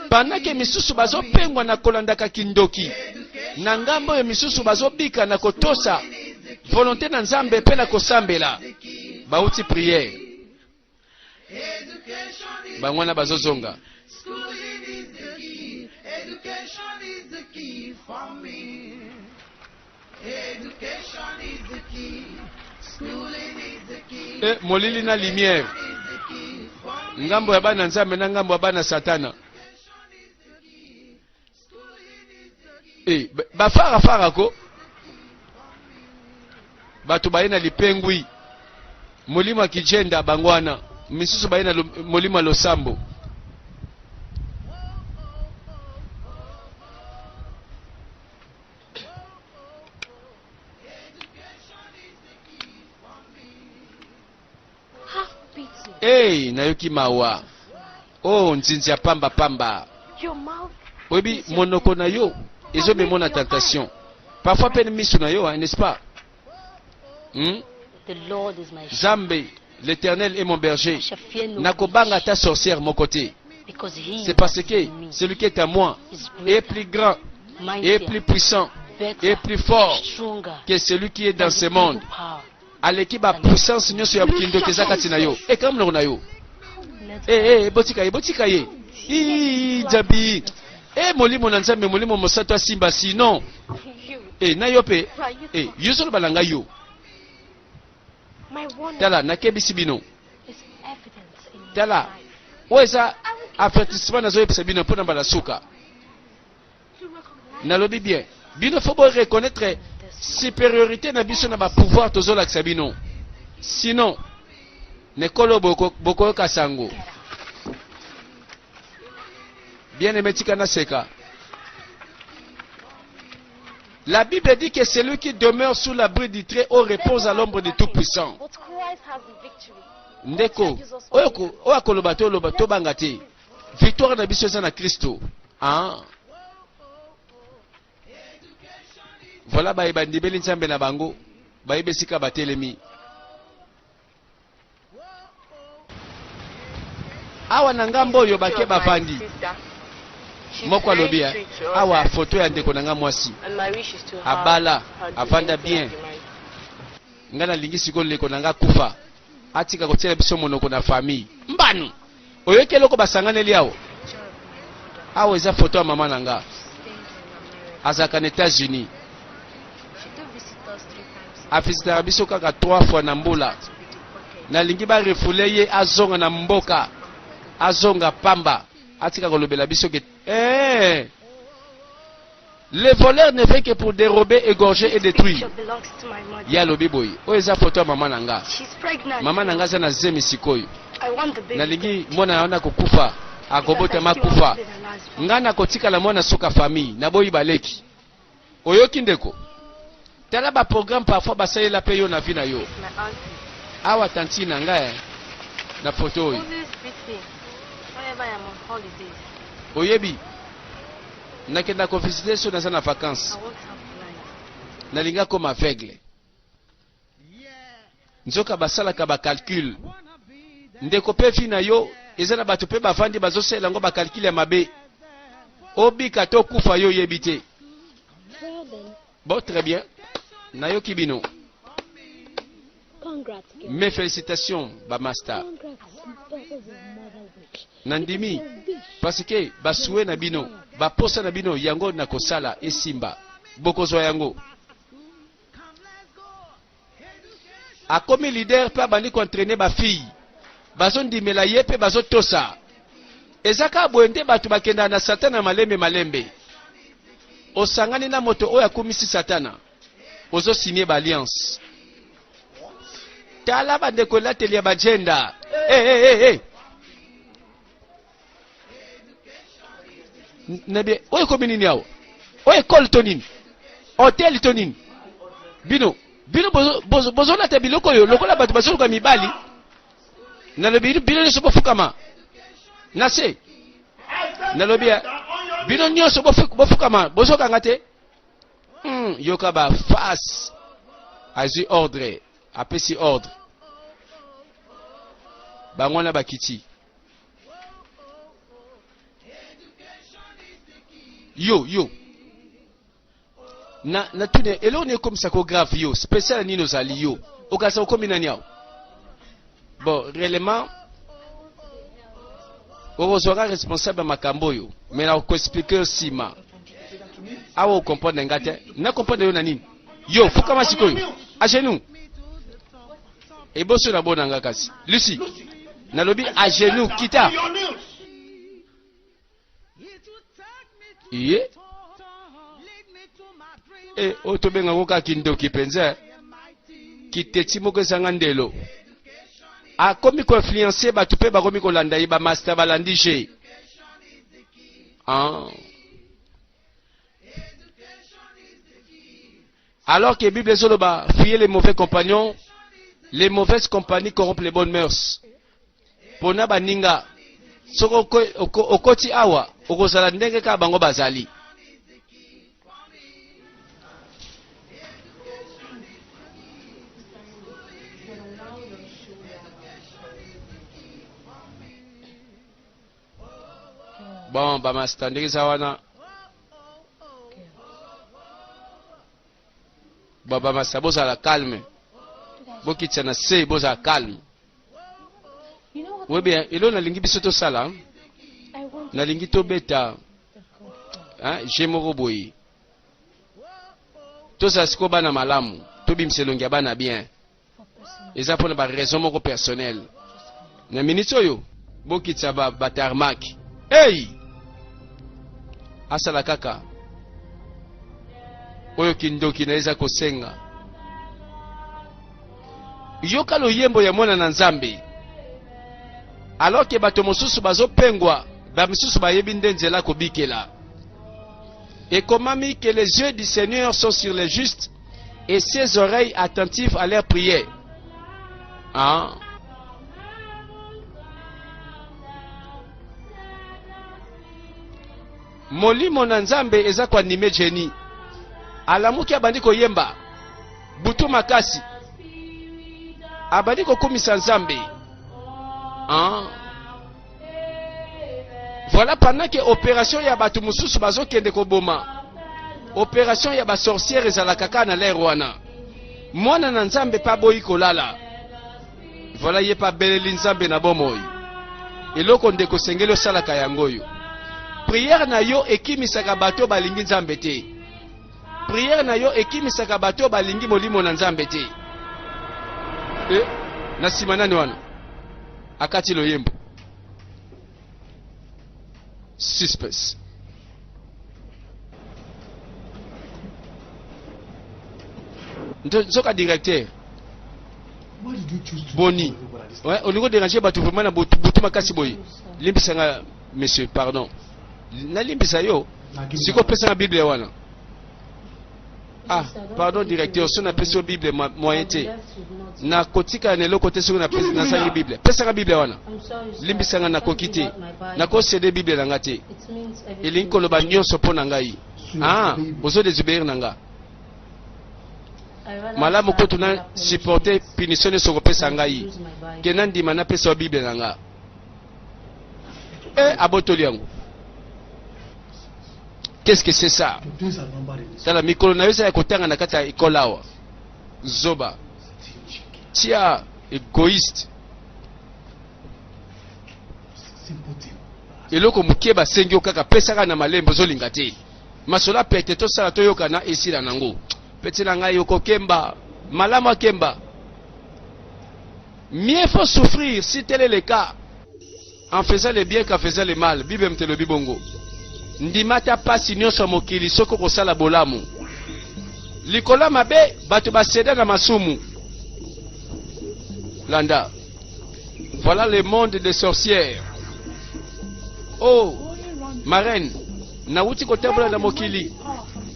Pendant ke misusu bazopengwa na kolandaka kindoki, na ngambo oyo misusu bazobika na kotosa volonté na Nzambe mpe na kosambela. Bauti prière, bango wana bazozonga. E, molili na lumière, ngambo ya bana Nzambe na ngambo ya bana Satana. E, bafarafara ko bato baye na lipengwi, molimo ya kijenda bango wana, misusu baye na molimo ya losambo. Have pity. Hey, nayoki mawa. Oh, nzinzi ya pamba pamba. Your mouth Oyebi is your monoko na yo ezomemona your tentation. Parfois mpe miso na yo, hein, n'est-ce pas? The Lord is my shepherd. Nzambe, l'Éternel est mon berger. I shall fear no Nakobanga witch, ata sorcière moko te. because he C'est parce that que is in me celui qui est à moi is est greater, plus grand et mightier, plus puissant better, et plus fort stronger que celui qui est dans than ce the monde. evil power. Aleki ba puissance nyonso ya kindoki eza kati na yo. Ekanga monoko na yo. Let Eh, eh, botika ye, botika ye. Ii, Nzambi. Eh, molimo na Nzambe, molimo mosantu asimba, sinon. You. Eh, na yo mpe. Who are you Eh, talking? yo ozoloba na ngai yo. My warning Tala, nakebisi bino. is evident in your Tala, life. oyo eza avertissement nazoyebisa bino mpo na mbala suka. To recognize Nalobi bien. Bino faut bo reconnaître supériorité na biso na ba pouvoir tozolakisa bino. Sinon, nekolo bokoyoka sango. Bien aimé, tika naseka. La Bible dit que celui qui demeure sous l'abri du Très-Haut repose à l'ombre du Tout-Puissant. But Christ has the victory. Ndeko, oyo oyo akoloba te, oloba tobanga te. Victoire na biso eza na Kristo. Ah. Voilà baye bandimeli Nzambe na bango, bayebi esika batelemi. Awa na ngambo oyo bake bavandi. Moko alobi eh, awa foto ya ndeko na nga mwasi. Abala, avanda bien. Nga nalingi sikoyo ndeko na nga kufa. Atika kotiela biso monoko na famille. Mbanu! Oyoki eloko basanganeli awa? Awa eza foto ya mama na nga. Azalaka na États-Unis. Avisitaka biso kaka 3 fois na mbula. Nalingi barefouler ye azonga na mboka. Azonga pamba. Atika kolobela biso ke eh. Le voleur ne fait que pour dérober, égorger et détruire. Picture belongs to my mother. Ye alobi boye. Oyo eza foto ya mama na nga. She's pregnant. Mama na nga aza na zemi sikoyo. I want the baby. Nalingi mwana wana kokufa. Akobotama kufa. Nga nakotikala mwana suka famille. Naboyi baleki. Oyoki ndeko? Tala ba programme parfois basalela pe yo na vie na yo. My auntie. Awa tantine na nga eh, na photo oyo. Always beats me whenever I am on holidays. Oyebi? Nakenda kovisite so naza na vacances. I want her blind. Nalingi akoma aveugle. Nzoka basalaka ba calcul. Ndeko pe vie na yo eza na bato pe bavandi bazosalela yango ba calcul ya mabe. Obika to kufa yo oyebi te. Bon, très bien. Nayoki bino. Congrats, girls. Mes félicitations, ba master. Congrats, daughters of Mother Witch. Nandimi. Your wish Parce que basue na bino, baposa na bino yango na kosala esimba. Bokozwa yango. Akomi leader pe abandi koentraîner ba fille. Bazondimela ye pe bazotosa. Eza kaka boye nde bato bakendaka na Satana malembe malembe. Osangani na moto oyo akumisi Satana. Ozo signer ba alliance. Tala bandeko elateli ya bajenda. Hey, hey, hey, hey. Nabi, oyo ekomi nini awa? Oyo ekole to nini? Hotel to nini? Bino, bino bozolata biloko oyo lokola bato bazoluka mibali. Nalobi bino nyonso bofukama na se. Nalobi eh, bino nyonso bofukama, bozokanga te. Yoka ba face azwi ordre, apesi ordre. Bango wana bakiti. Yo, yo. Na, na tune, eloko nini ekomisaka grave yo? Spécial nini ozali yo? Okasa okomi nani awa? Bon, réellement, okozwaka responsable ya makambo oyo, mais na koexplike yo nsima. Awa okomprendre nga te. Na comprendre yo na nini? Yo, fukama sikoyo. À genoux. Eboso na bona nga kasi. Lucie, nalobi à genoux, kita. Iye. E, oyo tobengako kaka kindoki mpenza. Kiteti moko ezanga ndelo. Akomi koinfluencer bato mpe bakomi kolanda ye, ba master balandi je. Ah. Alors que Bible ezoloba, fuyez les mauvais compagnons, les mauvaises compagnies corrompent les bonnes mœurs. Pona baninga, soki okoti awa, okozala ndenge kaka bango bazali. Bon, ba master ndenge eza wana. Bon, ba master bozala calme. Bokitisa na se, bozala calme. You know what? Oui bien, eloko nalingi biso tosala, I want nalingi tobeta the good friend. hein, je moko boye. Tozala sikoyo bana malamu, tobimisa elongi ya bana bien. For personal. Eza mpona ba raison moko personnelle. Na minute oyo, bokitisa ba tarmac. Hey! Asala kaka. Oyo kindoki na eza kosenga. Yoka loyembo ya mwana na Nzambe. Alors que bato mosusu bazopengwa, ba misusu bayebi nde nzela kobikela. Ekomami que les yeux du Seigneur sont sur les justes et ses oreilles attentives à leur prière. Hein? Molimo na Nzambe eza koanime Jenny. Alamuki abandi koyemba butu makasi, abandi kokumisa Nzambe. Hein? Voilà, pendant que opération ya bato mosusu bazokende koboma, opération ya ba sorcière ezalaka kaka na l'air wana. Mwana na Nzambe pa boyi kolala. Voilà, ye pa beleli Nzambe na bomoi. Eloko ndeko sengeli osalaka yango oyo. Prière na yo ekimisaka bato balingi Nzambe te. Prière na yo ekimisaka bato balingi molimo na Nzambe te. Na nsima nani wana? Akati loyembo. Suspense. Nzoka directeur. Why did you choose to Boni. call everybody at this Ouais, olingo déranger bato vraiment na butu makasi boye. Limbisa nga monsieur, pardon. Nalimbisa yo. Na give me Siko that. pesa na Bible wana. Ah, pardon directeur, so na pesa Bible moyen te. Na kotika na eloko te soki na pesa na sangi Bible. Pesa nga Bible wana. Limbisa nga nakoki te. Nako céder Bible na nga te. Elingi koloba nyonso mpo na ngai. Ah, ozo désobéir na nga. Malamu kutu na supporter punition nyonso kopesa ngai. Ke na ndima na pesa Bible na nga. Abotoli yango. Qu'est-ce que c'est ça? Your days are numbered in this. Tala mikolo na yo eza ya kotanga na kati ya ekole awa. Zoba. Stingy. Tia egoïste. Simple thing. Eloko moke basengi yo kaka pesaka na malembe ozolinga te. Masolo ya pete tosala toyokana esila nango. Peti na ngai okokemba malamu akemba. Mieux faut souffrir si tel est le cas en faisant le bien qu'en faisant le mal. Bible moto elobi bongo. Ndima ata pasi nyonso ya mokili soki okosala bolamu. Likolo ya mabe bato baseda na masumu. Landa. Voilà le monde des sorcières. Oh, ma reine, nawuti kotambola na mokili.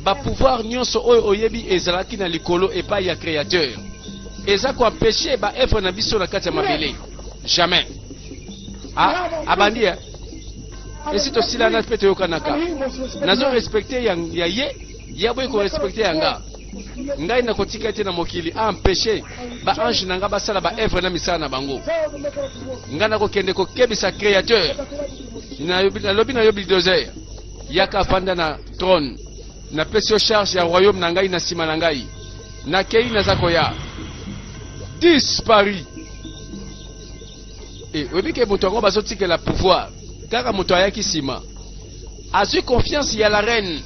Ba pouvoir nyonso oyo oyebi ezalaki na likolo epai ya créateur. Eza ko empêcher ba œuvre na biso na kati ya mabele. Jamais. Ah, abandi eh. Esi tosilana mpe toyokanaka. Nazo respecter ya, ya ye, ye aboyi ko respecter ya nga. Ngai nakotika ete na mokili a empêcher ba ange na nga basala ba œuvre na misala na bango. Ngai nakokende kokebisa créateur. Nalobi na yo bulldozer, yaka fanda na trône. Napesi yo charge ya royaume na ngai na nsima na ngai. Nakei naza koya. Disparu. E, oyebi ke moto yango bazotikela pouvoir kaka moto ayaki nsima azwi confiance ya la reine,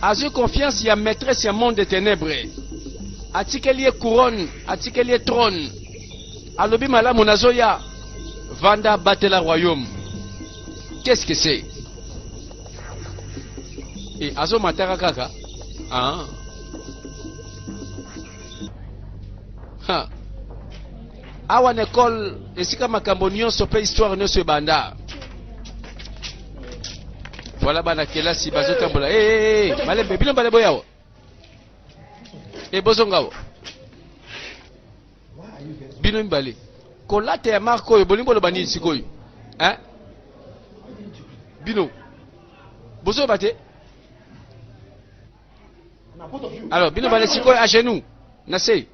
azwi confiance ya maîtresse ya monde de ténèbres, atikeli ye couronne, atikeli ye trône, alobi malamu nazoya, vanda batela royaume. Qu'est-ce que c'est? E, azomataka kaka ah. Ha. Awa na ekole esika makambo nyonso mpe histoire nyonso ebanda. Voilà bana kelasi bazotambola. Hey, hey, hey, malembe bino bale boyawa. E bozonga awa. Bino mibale. Kolata ya marque oyo bolingi boloba nini sikoyo? Hein? Bino. Bozoba te? Alors bino bale sikoyo à genoux. Na se.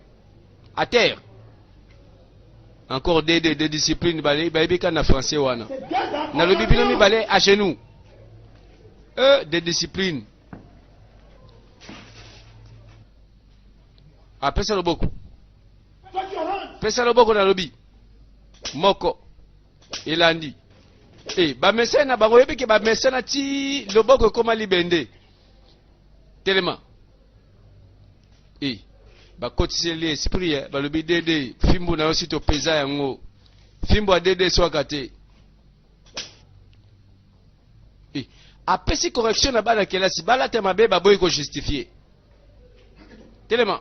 À terre. Encore des des des disciplines bale bayebi kaka na français wana. Nalobi bino mibale à genoux. Des disciplines. Apesa loboko. Pesa loboko nalobi. Moko. Elandi. Eh, bamesene na bango oyebi ke bamesana ti loboko ekoma libende. Telema. Eh, bakotiseli esprit eh, balobi dede fimbu na yo si topeza yango. Fimbu ya dede eswaka te. Eh, apesi correction na bana kelasi balata mabe baboyi ko justifier. Telema.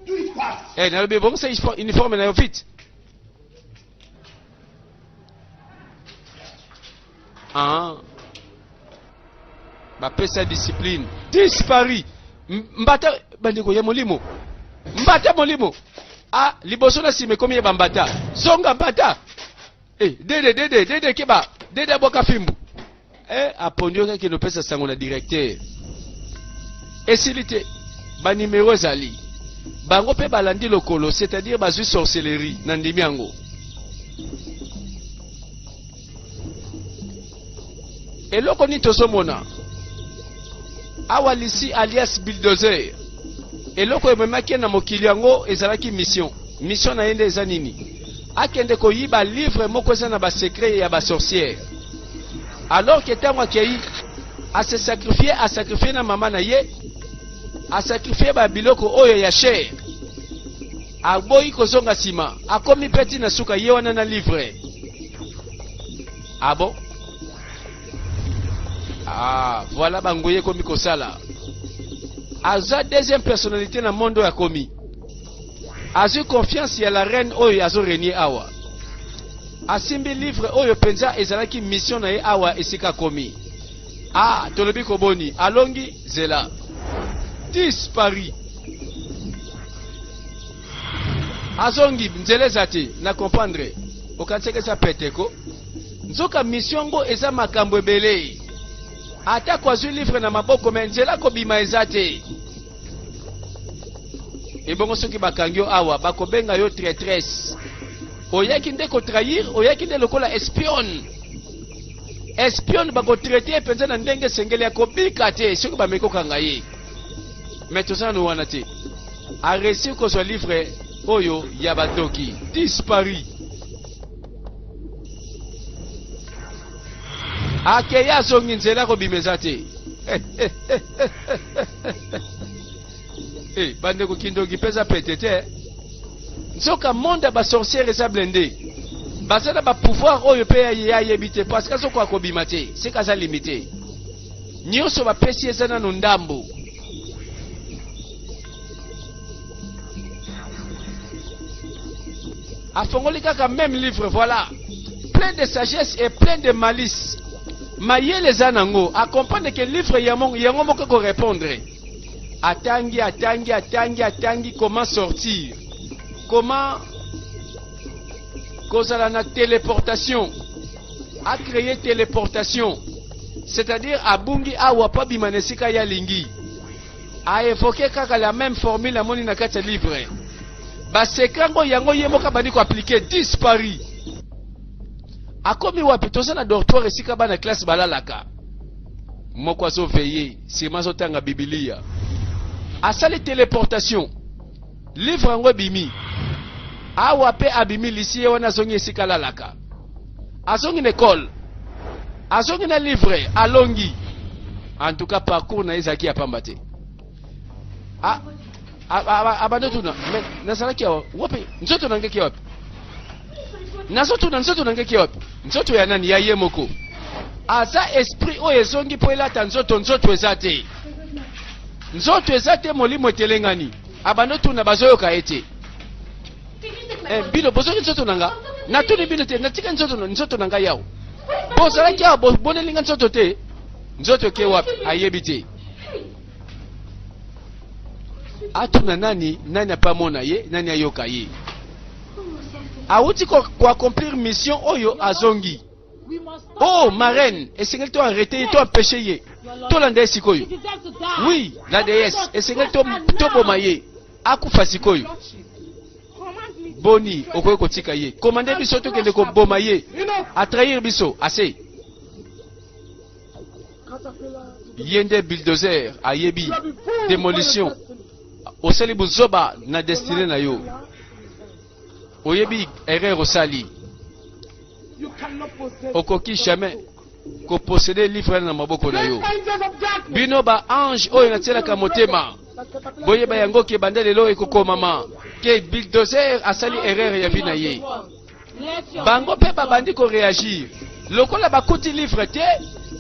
Do it fast. Eh, nalobi bongisa uniforme na yo vite. Ah. Bapesa discipline. Disparu. Mbata bandeko ya molimo. Mbata molimo. Ah, liboso na sima ekomi ya bambata. Zonga mbata. Eh, dede dede dede keba. Dede aboka fimbu. Eh, apondi yo kaka opesa sango na directeur. Esili te. Ba numero ezali. Bango pe balandi lokolo, c'est-à-dire bazwi sorcellerie na ndimi yango. Eloko nini tozomona awa? Lisi alias Bulldozer, eloko ememaki ye na mokili yango ezalaki mission. Mission na ye nde eza nini? Akende koyiba livre moko eza na ba secret ya ba sorcière. Alors que ntango akei a se sacrifier, a sacrifier na mama na ye, a sacrifier ba biloko oyo ya cher, aboyi kozonga nsima, akomi mpe ti na suka ye wana na livre. Ah bon? Ah, voilà bangoye ekomi kosala. Aza deuxième personnalité na monde oyo akomi. Azwi confiance ya la reine oyo azo régner awa. Asimbi livre oyo penza ezalaki mission na ye awa esika akomi. Ah, tolobi koboni, alongi zela. Disparu. Azongi nzela eza te, na comprendre. Okanisaki eza pete ko? Nzoka mission ngo eza makambo ebele. Atako azwi livre na maboko me nzela kobima eza te. Ebongo soki bakangi yo awa bakobenga yo traitresse. Oyaki nde kotrahir, oyaki nde lokola espionne. Espionne bakotraite ye mpenza na ndenge esengeli, ya kobika te soki bameki kokanga ye. Mais toza nanu wana te. Areussi kozwa livre oyo ya bandoki disparu. Akei azongi nzela kobima eza te. Eh, bandeko kindoki mpe eza pete te. Nzoka monde ya basorciere eza blende, baza na bapouvoir oyo mpe ye ayebi te, parce que azokoka kobima te, seka aza limite. Nyonso bapesi eza nano ndambo. Afongoli kaka même livre, voilà, plein de sagesse et plein de malice. Mayele eza nango, acomprendre que livre yango yango moko korépondre. Atangi, atangi, atangi, atangi comment sortir, comment kozala na téléportation. A créer téléportation, c'est-à-dire abungi awa po abima na esika ye alingi. Aévoke kaka la même formule amoni na kati ya livre, basecret ngo yango ye moko abandi koappliquer. Disparu. Akomi wapi? Toza na dortoir esika bana classe balalaka. Moko azoveille, nsima azotanga bibilia. Asali téléportation, livre yango ebimi awa mpe abimi lisi ye wana. Azongi esika alalaka, azongi na ekole, azongi na livre, alongi. En tout cas, parcours na ye ezalaki ya pamba te. Abandi tuna: mais nazalaki awa wapi? Nzoto na ngeki wapi? Nazotuna nzoto na ngeki wapi? Nzoto ya nani? Ya ye moko. Aza esprit oyo ezongi mpo elata nzoto. Nzoto eza te, nzoto eza te, molimo etelengani. Abandi tuna, bazoyoka ye te. Eh, bino bozoki nzoto na nga? Natuni bino te, natika nzoto, nzoto na ngai awa. Bozalaki awa, bonelinga nzoto te. Nzoto eke wapi? Ayebi te. Atuna nani? Nani apamona ye? Nani ayoka ye? Awuti koaccomplir mission oyo, azongi. Oh, marraine, esengeli to arrêter ye, to empêcher ye, tolanda ye sikoyo. Oui, la déesse, esengeli toboma ye, akufa sikoyo. Boni okoki kotika ye? Komande biso tokende koboma ye, atrahir biso ase. Ye nde bulldozer, ayebi démolition. Osali buzoba na destinée na yo, oyebi erreur osali. Okoki jamais koposséder livre na maboko na yo. Bino ba ange oyo natielaka motema, boyeba yango ke banda lelo ekokomama ke bulldozer asali erreur ya vie na ye. Bango mpe babandi koréagir lokola bakuti livre te,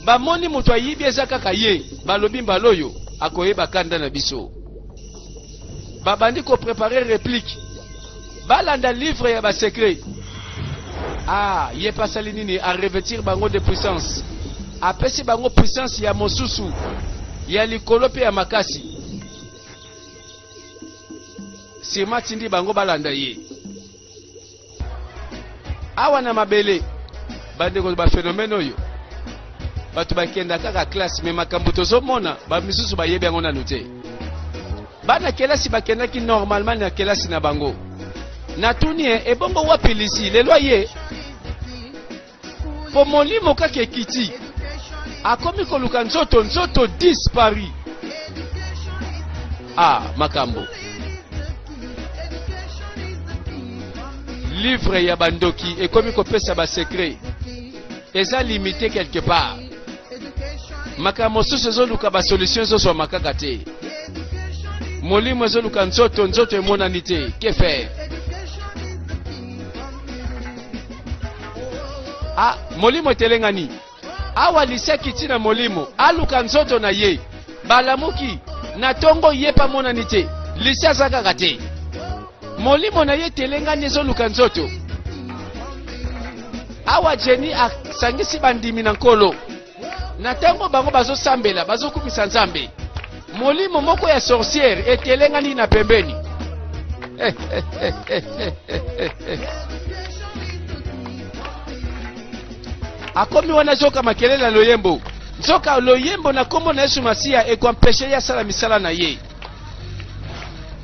bamoni moto ayibi eza kaka ye. Balobi mbala oyo akoyeba kanda na biso. Babandi kopréparer réplique, balanda livre ya basecret. Ah, ye mpe asali nini? Arevêtir bango de puissance, apesi bango puissance ya mosusu ya likolo mpe ya makasi. Nsima atindi bango balanda ye awa na mabele. Bandeko, baphénomène oyo bato bakenda kaka classe, mais makambo tozomona, bamisusu bayebi yango nanu te. Bana kelasi bakendaki normalement na kelasi na bango. Natuni ye: ebongo wapi lisi lelo? Aye po molimo kaka ekiti, akomi koluka nzoto, nzoto disparu. Ah, makambo livre ya bandoki ekomi kopesa basecret eza limité quelque part. Makambo mosusu ezoluka basolution, ezozwama kaka te. Molimo ezoluka nzoto, nzoto emonani te. Que faire? Ah, molimo etelengani awa. Lisaki ntina molimo aluka nzoto na ye. Balamuki na ntongo, ye mpe amonani te. Lisi aza kaka te. Molimo na ye etelengani, ezoluka nzoto. Awa Jeni asangisi bandimi na Nkolo. Na ntango bango bazosambela, bazokumisa Nzambe, molimo moko ya sorcière etelengani na pembeni. Akomi wana, azoka makelele ya loyembo. Nzoka loyembo na nkombo na Yesu Masiya ekoempêcher ye asala misala na ye.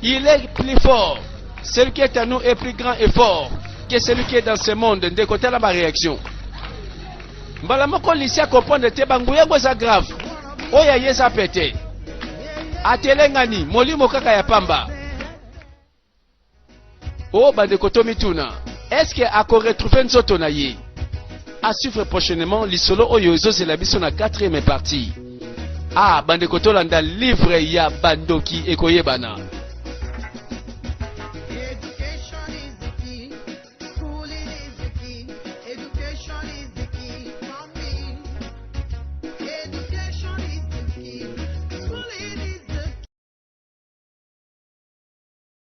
Il est plus fort, celui qui est à nous est plus grand et fort. que celui qui est dans ce monde. Ndeko, tala ba réaction. Mbala moko Lisi acomprendre te banguya yango eza grave. Oyo aye eza pete. Atelengani molimo kaka ya pamba. Oh bandeko tomituna, est-ce que ako retrouver nzoto na ye? À suivre prochainement lisolo oyo ezozela biso na quatrième partie. Ah bandeko tolanda livre ya bandoki ekoyebana.